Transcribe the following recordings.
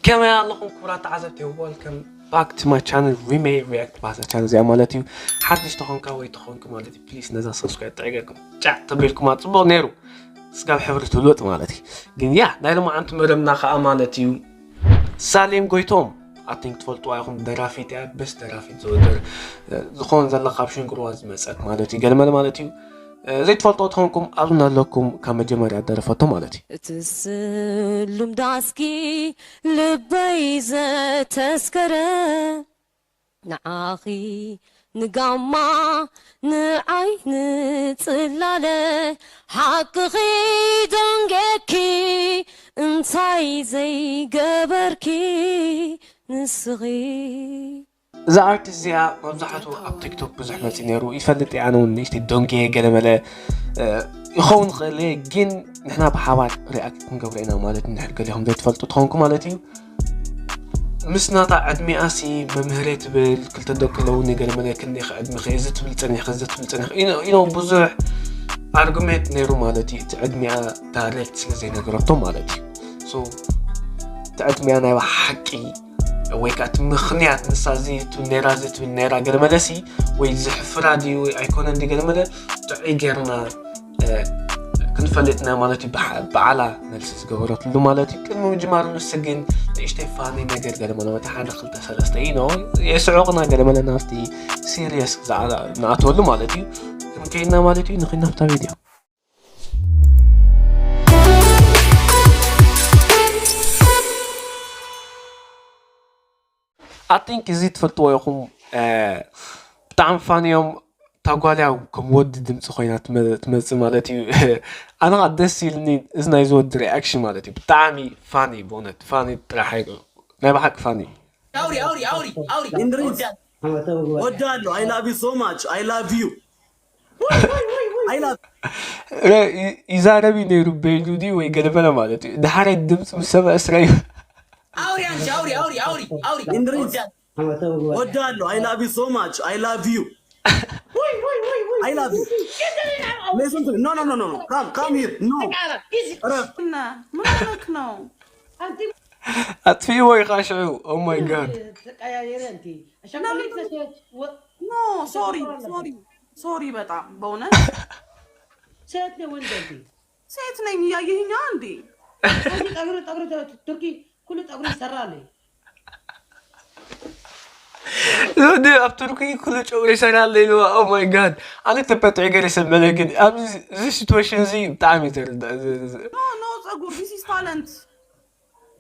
ከመይ ኣለኹም ክቡራት ተዓዘብቲ? Welcome back to my channel, ሪመይ ሪያክት ባዛ ቻነል እዚኣ ማለት እዩ። ሓድሽ ተኾንካ ወይ ተኾንክ ማለት እዩ፣ ፕሊስ ነዛ ሰብስክራይብ ጥዕገኩም ጫዕ ተቢልኩማ ጽቡቕ ነይሩ። ስጋብ ሕብሪ ትልወጥ ማለት እዩ። ግን ያ ናይ ሎማዓንቲ መደብና ከዓ ማለት እዩ ሳሌም ጎይቶም ኣቲንክ ትፈልጥዋ ኢኹም። ደራፊት እያ፣ በስ ደራፊት ዝወደር ዝኾን ዘላ ካብ ሽንግርዋ ዝመፀት ማለት እዩ፣ ገለመለ ማለት እዩ። ዘይትፈልጦ ተኾንኩም ኣብዚ ኣለኩም ካብ መጀመርያ ደረፈቶ ማለት እዩ። እቲ ስሉም ዳስኪ ልበይ ዘተስከረ ንዓኺ ንጋማ ንዓይ ንጽላለ ሓቅኺ ደንጌኪ እንታይ ዘይገበርኪ ንስኺ። እዛ ኣርቲስት እዚኣ መብዛሕትኡ ኣብ ቲክቶክ ብዙሕ መፂ ነይሩ ይፈልጥ እየ። ኣነ እውን ንእሽተይ ደንጌ ገለመለ ይኸውን ክእል እየ፣ ግን ንሕና ብሓባር ሪኣክት ክንገብሮ ኢና ማለት ንድሕር ገሊኹም ዘይትፈልጡ ትኾንኩ ማለት እዩ። ምስ ናታ ዕድሚኣ ሲ መምህረይ ትብል ክልተ ደቂ ኣለውኒ ገለመለ ክንደይ ዕድሚኺ እዚ ትብል ፀኒሕኺ እዚ ትብል ፀኒሕኺ ኢኖ ብዙሕ ኣርጉሜንት ነይሩ ማለት እዩ። እቲ ዕድሚኣ ዳይሬክት ስለ ዘይነገረቶ ማለት እዩ። እቲ ዕድሚኣ ናይ ብሓቂ ወይ ከዓ እቲ ምኽንያት ንሳ እዚ ትብል ነይራ እዚ ትብል ነይራ ገለ መለሲ ወይ ዝሕፍራ ድዩ ኣይኮነን ድዩ ገለ መለ ጥዑይ ጌርና ክንፈልጥ ኢና ማለት እዩ። በዓላ መልሲ ዝገበረትሉ ማለት እዩ። ቅድሚ ምጅማሩ ንሱ ግን ንእሽተይ ፋኒ ነገር ገለ መለ ወቲ ሓደ ክልተ ሰለስተ ኢኖ የስዑቕና ገለ መለ ናብቲ ሲሪየስ ንኣትወሉ ማለት እዩ። ክንከይድና ማለት እዩ። ንኽይድ ናብታ ቪድዮ ኣቲንክ እዚ ትፈልጥዎ ኢኹም። ብጣዕሚ ፋን እዮም። ታጓልያ ከም ወዲ ድምፂ ኮይና ትመፅእ ማለት እዩ። ኣነ ከዓ ደስ ኢልኒ እዚ ናይ ዝወዲ ሪኣክሽን ማለት እዩ። ብጣዕሚ ፋኒ ብእውነት ፋኒ ጥራሕ ናይ ብሓቂ ፋኒ። ወዳለሁ። I love you so much. I love you. ይዛረብ ነይሩ በይኑ ድዩ ወይ ገለመለ ማለት እዩ። ድሓረይ ድምፂ ምስ ሰምዐ ስረዩ አውሪ አንቺ አውሪ አውሪ አውሪ አውሪ እንድሪስ ወዳለሁ። I love you so much. I love you. I love you. Listen to me. No, no, no, no, no. Come, come here. No. እረፍ። እና ምን ሆነክ ነው? ኣጥፊእዎ ኢኻ ሽዑ። Oh my God. ተቀያየረ እንዴ? No, no, no, no. No, sorry, sorry, sorry በጣም በእውነት ሴት ነው ወንድ እንዴ? ሴት ነኝ እያየኸኝ እንዴ? ጠጉር ጠጉር ቱርኪ ኩሉ ጠጉር ይሰራል። ወዲ ኣብ ቱርኪ ኩሉ ጨጉሪ ይሰራል ኢልዋ። Oh my God. ኣነ ተፈጥሮ ገለ ሰበለ ግን ኣብዚ እዚ ሲትዌሽን እዚ ብጣዕሚ ተርዳ No, no, ጸጉር this is talent.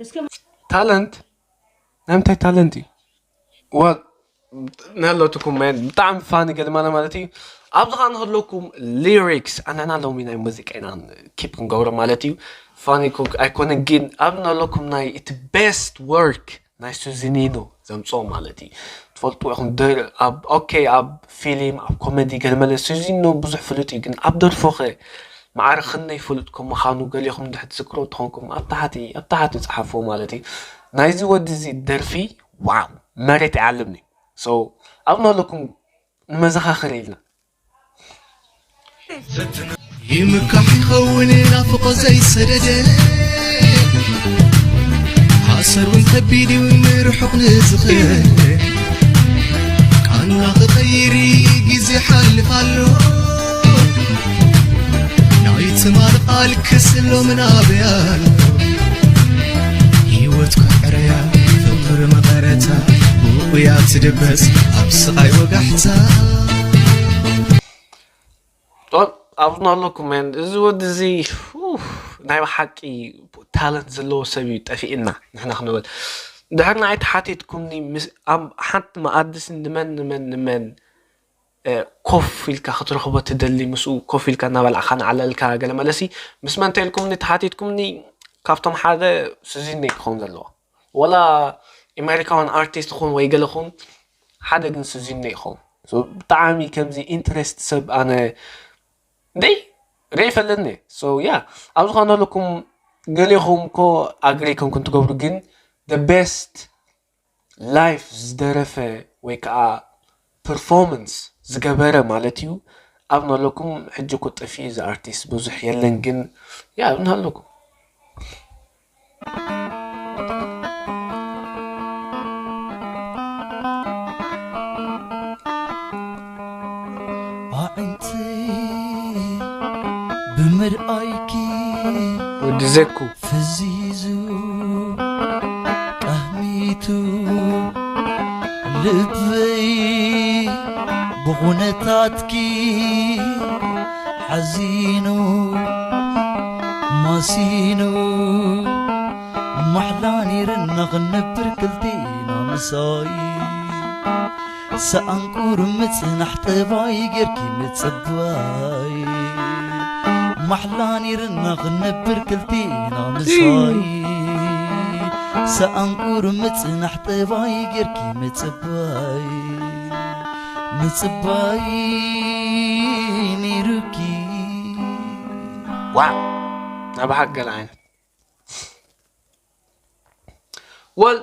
እስከ ታለንት ናይ ምንታይ ታለንት እዩ? ዋ ናለትኩም ማን ብጣዕሚ ፋኒ ገለማና ማለት እዩ። ኣብዚ ከዓ ንክለኩም ሊሪክስ ኣናና ሎሚ ናይ ሙዚቃ ኢና ኪፕ ክንገብሮ ማለት እዩ። ፋኒ ኮ ኣይኮነን ግን ኣብ ናለኩም ናይ እቲ ቤስት ወርክ ናይ ሱዚኒኖ ዘምፅኦ ማለት እዩ። ትፈልጡ ኢኹም ደ- ኣብ ኦኬ ኣብ ፊልም ኣብ ኮሜዲ ገለመለ ሱዚኖ ብዙሕ ፍሉጥ እዩ፣ ግን ኣብ ደርፎኸ ማዕረ ክንደይ ፍሉጥ ከም ምዃኑ ገሊኹም እንድሕር ትዝክሮ ትኾንኩም ኣብ ታሕቲ ኣብ ታሕቲ ጸሓፍዎ ማለት እዩ። ናይዚ ወዲ እዚ ደርፊ ዋው መሬት ይዓልምኒ። So ኣብ ናለኩም ንመዘኻኸሪ ኢልና ይምካሕ ይኸውን ናፍቖ ዘይሰደደ ሓሰር እውን ከቢድ እዩ ንርሑቕ ንዝኽእል ቃና ክቐይር ግዜ ሓልፍ ኣሎ ናይ ትማል ቃል ክስሎ ምናበይ ኣሎ ህይወት ክዕረያ ፍቕሪ መቐረታ ብኡያ ትድበስ ኣብ ስቓይ ወጋሕታ ኣብና ኣለኩም man እዚ ወዲ እዚ ናይ ብሓቂ ታለንት ዘለዎ ሰብ እዩ ጠፊእና ንሕና ክንብል ድሕር ንዓይ ተሓቲትኩምኒ ኣብ ሓንቲ መኣድስ ንመን ንመን ንመን ኮፍ ኢልካ ክትረኽቦ ትደሊ ምስኡ ኮፍ ኢልካ እናበላዕካ ንዓለልካ ገለ መለሲ ምስ መን ተልኩምኒ ተሓቲትኩምኒ ካብቶም ሓደ ሱዚኒ ክኸውን ዘለዋ ወላ ኣሜሪካውን ኣርቲስት ኹን ወይ ገለ ኹን ሓደ ግን ሱዚኒ ይኸውን ብጣዕሚ ከምዚ ኢንትረስት ሰብ ኣነ ደይ ርእ ይፈለኒ so yeah ኣብ ዝኾነ ለኩም ገሊኹም ኮ ኣግሪ ከም ክንትገብሩ ግን the best live ዝደረፈ ወይ ከዓ performance ዝገበረ ማለት እዩ ኣብ ናለኩም ሕጂ ኮ ጠፊ እዚ ኣርቲስት ብዙሕ የለን ግን yeah ኣብ ናለኩም ብምርኣይኪ ወዲ ዘኩ ፍዚዙ ቀህሚቱ ልበይ ብኹነታትኪ ሓዚኑ ማሲኑ ማሕላ ነይርና ክንነብር ክልቴና ምሳይ ሰኣንቁር ምጽናሕ ጠባይ ጌርኪ ምጽባይ ማሕላ ነይርና ክንነብር ክልቴና ምሳይ ሰኣንቁር ምጽናሕ ጠባይ ጌርኪ ምጽባይ ምጽባይ ነይሩኪ ዋው ናብ ሓቂ ገለ ዓይነት ወል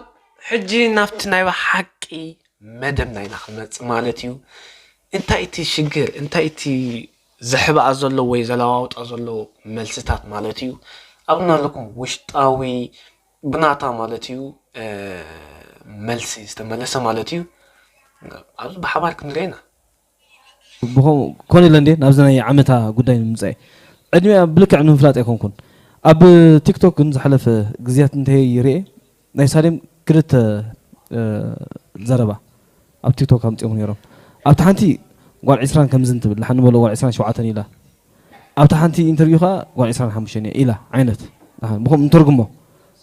ሕጂ ናብቲ ናይ ብሓቂ መደብ ናይና ክመጽእ ማለት እዩ እንታይ እቲ ሽግር እንታይ እቲ ዘሕብኣ ዘሎ ወይ ዘለዋውጣ ዘሎ መልስታት ማለት እዩ ኣብና ኣለኩም ውሽጣዊ ብናታ ማለት እዩ መልሲ ዝተመለሰ ማለት እዩ ኣብዚ ብሓባር ክንርኤና ኮነ ኢለ እንዴ ናብዚ ናይ ዓመታ ጉዳይ ንምምፃእ ዕድሚያ ብልክዕ ንምፍላጥ ኣይኮንኩን ኣብ ቲክቶክ ግን ዝሓለፈ ግዜያት እንተ ይርኤ ናይ ሳሌም ክልተ ዘረባ ኣብ ቲክቶክ ኣምፅኦም ነይሮም ኣብቲ ሓንቲ ጓል ዕስራን ከምዝን ትብል ሓኒ በሎ ጓል ዕስራን ሸውዓተን ኢላ ኣብቲ ሓንቲ ኢንተርቪው ከዓ ጓል ዕስራን ሓሙሽተን ኢላ ዓይነት ንተርጉሞ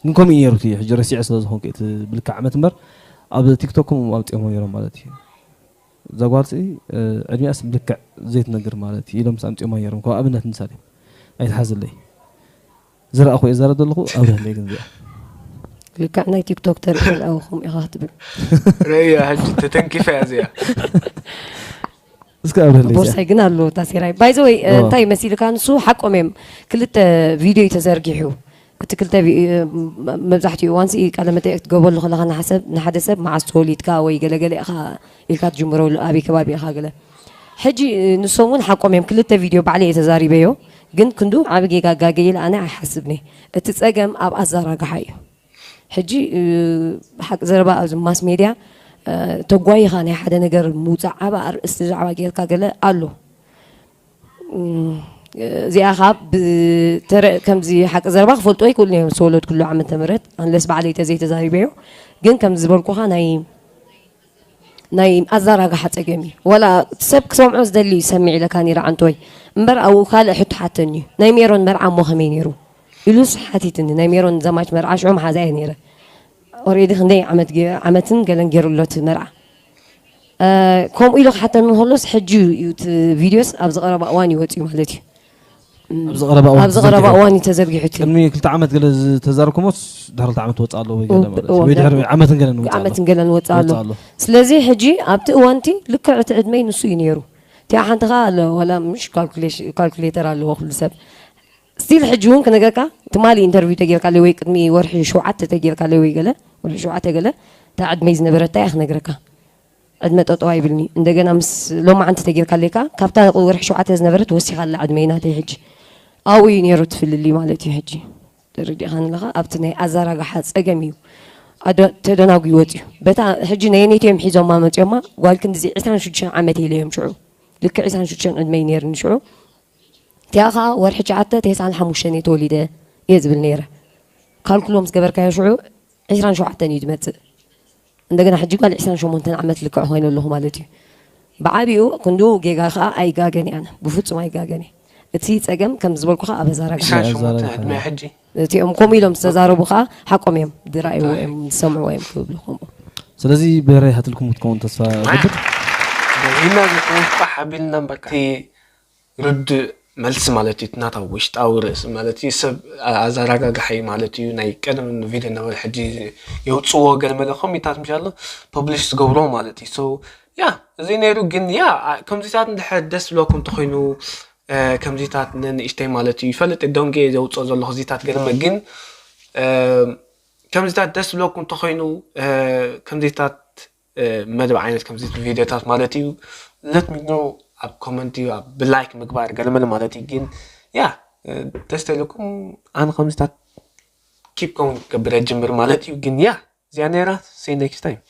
ግን ከምኡ ነይሩ ሕጂ ረሲዐ ስለዝኾንኩ እቲ ብልክዕ ዓመት እምበር ኣብ ቲክቶክ ከምኡ ኣምፅኦም ነይሮም ማለት እዩ እዛ ጓል ሲ ዕድሚኣስ ብልክዕ ዘይትነግር ማለት እዩ ኢሎም ኣምፅኦማ ነይሮም ካብ ኣብነት ንሳሌ ኣይትሓዝለይ ዝረኣኹ እየ ዛረብ ዘለኹ ኣብረህለይ ግን እዚኣ ልክዕ ናይ ቲክቶክ ተርኢ ዝረኣኹም ኢኻ ክትብል ረእያ ሕጂ ተተንኪፈ እያ እዚኣ እስከ ኣብረህለይ እዚኣ ቦርሳይ ግን ኣሎ ታሴራይ ባይዘወይ እንታይ መሲልካ ንሱ ሓቆም እዮም ክልተ ቪድዮ እዩ ተዘርጊሑ እቲ ክልተ መብዛሕትኡ እዋን ሲ ቃለ መጠየቅ ክትገብረሉ ከለካ ንሓሰብ ንሓደ ሰብ መዓስ ተወሊድካ ወይ ገለገለ ኢካ ኢልካ ትጅምረሉ ኣበይ ከባቢ ኢካ ገለ ሕጂ ንሶም እውን ሓቆም እዮም ክልተ ቪድዮ ባዕለ እየ ተዛሪበዮ ግን ክንዱ ዓብ ጌጋ ጋገ ኢለ ኣነ ኣይሓስብኒ እቲ ፀገም ኣብ ኣዛራግሓ እዩ ሕጂ ሓቂ ዘረባ ኣብዚ ማስ ሜድያ ተጓይኻ ናይ ሓደ ነገር ምውፃእ ዓብ ኣርእስቲ ዛዕባ ጌርካ ገለ ኣሎ እዚኣ ካብ ብተረ ከምዚ ሓቂ ዘረባ ክፈልጦ ይክእሉ እዮም ዝተወለድኩሉ ዓመተ ምህረት ኣንለስ ባዕለይ ተዘይተዛሪበዮ ግን ከምዚ ዝበልኩኻ ናይ ናይ ኣዛራግሓ ፀገም እዩ ዋላ እቲ ሰብ ክሰምዖ ዝደሊ እዩ ሰሚዕ ኢለካ ነይረ ዓንቶይ እምበር ኣብኡ ካልእ ሕቶ ሓተኒ እዩ ናይ ሜሮን መርዓ እሞ ከመይ ነይሩ ኢሉስ ሓቲትኒ ናይ ሜሮን ዘማች መርዓ ሽዑ መሓዛ እየ ነይረ ኦሬዲ ክንደይ ዓመት ገ- ዓመትን ገለን ገይሩ ኣሎ እቲ መርዓ እ፣ ከምኡ ኢሉ ክሓተኒ ከሎስ ሕጂ እዩ እቲ ቪድዮስ ኣብ ዝቐረባ እዋን ይወፅዩ ማለት እዩ ኣብዚ ቀረባ እዋን ኣብ ዝቐረባ ተዘርጊሑ። እዋን እዩ ተዘርጊሑ እቲ ቅድሚ ክልተ ዓመት ገለ ዝተዛረብኩሞ ስ- ድሕሪ ክልተ ዓመት ወፅእ ኣለዎ ወይ ገለ እው፣ ማለት እዎ፣ ወይ ድሕሪ ገለ- ዓመትን ገለን ወፅእ ኣሎ ዓመትን ገለን ወፅእ ኣሎ ወፅእ ኣሎ ስለዚ ሕጂ ኣብቲ እዋንቲ ልክዕ እቲ ዕድመይ ንሱ እዩ ነይሩ እቲኣ ሓንቲ ከዓ ኣሎ ዋላ ምሽ ካልኩሌሽ- ካልኩሌተር ኣለዎ ኩሉ ሰብ ስቲል ሕጂ እውን ክነገርካ ትማሊ ኢንተርቪው ተጌርካለይ ወይ ቅድሚ ወርሒ ሸውዓተ ተጌርካለይ ወይ ገለ ወርሒ ሸውዓተ ገለ እታ ዕድመይ ዝነበረታ እያ ክነግረካ ዕድመ ጠጠው ኣይብልኒ እንደገና ምስ ሎማዓንቲ ተጌርካለይ ከዓ ካብታ ወርሒ ሸውዓተ ዝነበረት ወሲኻ ኣላ ዕድመይ ናተይ ሕጂ ኣብኡ እዩ ነይሩ ትፍልሊ ማለት እዩ ሕጂ ተረዲእኻኒ ኣለኻ ኣብቲ ናይ ኣዘራግሓ ፀገም እዩ ኣደ- ተደናጉ ይወፅዩ በታ ሕጂ ነየነይቲ እዮም ሒዞማ መፅዮማ ጓል ክንድዚ ዕስራን ሽዱሽተን ዓመት ኢለ እዮም ሽዑ ልክዕ ዕስራን ሽዱሽተን ዕድመይ ነይርኒ ሽዑ እቲኣ ከዓ ወርሒ ትሽዓተ ተስዓን ሓሙሽተን እየ ተወሊደ እየ ዝብል ነይረ ካልኩሎ ምስ ገበርካዮ ሽዑ ዕስራን ሸውዓተን እዩ ዝመፅእ እንደገና ሕጂ ጓል ዕስራን ሸሞንተን ዓመት ልክዕ ኮይነ ኣለኹ ማለት እዩ ብዓብኡ ክንድኡ ጌጋ ከዓ ኣይጋገን እየ ኣነ ብፍፁም ኣይጋገን እየ እቲ ፀገም ከም ዝበልኩ ከዓ ኣብ ኣዛራግሓ ዕስራን ሸሞንተ ዕድመ ሕጂ እቲኦም ከምኡ ኢሎም ዝተዛረቡ ከዓ ሓቆም እዮም ዝረኣይዎ እዮም ዝሰምዕዎ እዮም ክብሉ ከምኡ ስለዚ ብሄራይ ሃትልኩም ክትከውን ተስፋ ገብር በዚህና ዝኮንቋሕ ኣቢልና እምበርካ እቲ ርድእ መልሲ ማለት እዩ እቲ ናታ ውሽጣዊ ርእሲ ማለት እዩ ሰብ ኣዘራጋግሓ እዩ ማለት እዩ ናይ ቀደም ቪድዮ ነበረ ሕጂ የውፅዎ ገለ መለ ኮሚታት ምሻሎ ፐብሊሽ ዝገብሮ ማለት እዩ so ያ እዚ ነይሩ ግን ያ ከምዚታት እንድሕር ደስ ዝብለኩም እንተኮይኑ ከምዚታት ንንእሽተይ ማለት እዩ ይፈልጥ ደንጌ ዘውፅኦ ዘለኹ እዚታት ገለ ግን ከምዚታት ደስ ዝብለኩም እንተኮይኑ ከምዚታት መደብ ዓይነት ከምዚ ቪድዮታት ማለት እዩ let me know ኣብ ኮመንት እዩ ኣብ ብላይክ ምግባር ገለመለ ማለት እዩ ግን ያ ደስ ተልኩም ኣነ ከምዚታት keep going ክገብር ጀምር ማለት እዩ ግን ያ እዚኣ ነይራ see next time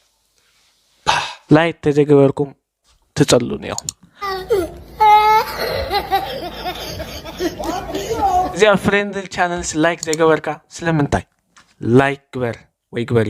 ላይክ ተዘይገበርኩም ትፀሉን እዮም እዚኣ ፍሬንድሊ ቻነልስ ላይክ ዘይገበርካ ስለምንታይ? ላይክ ግበር ወይ ግበሪ።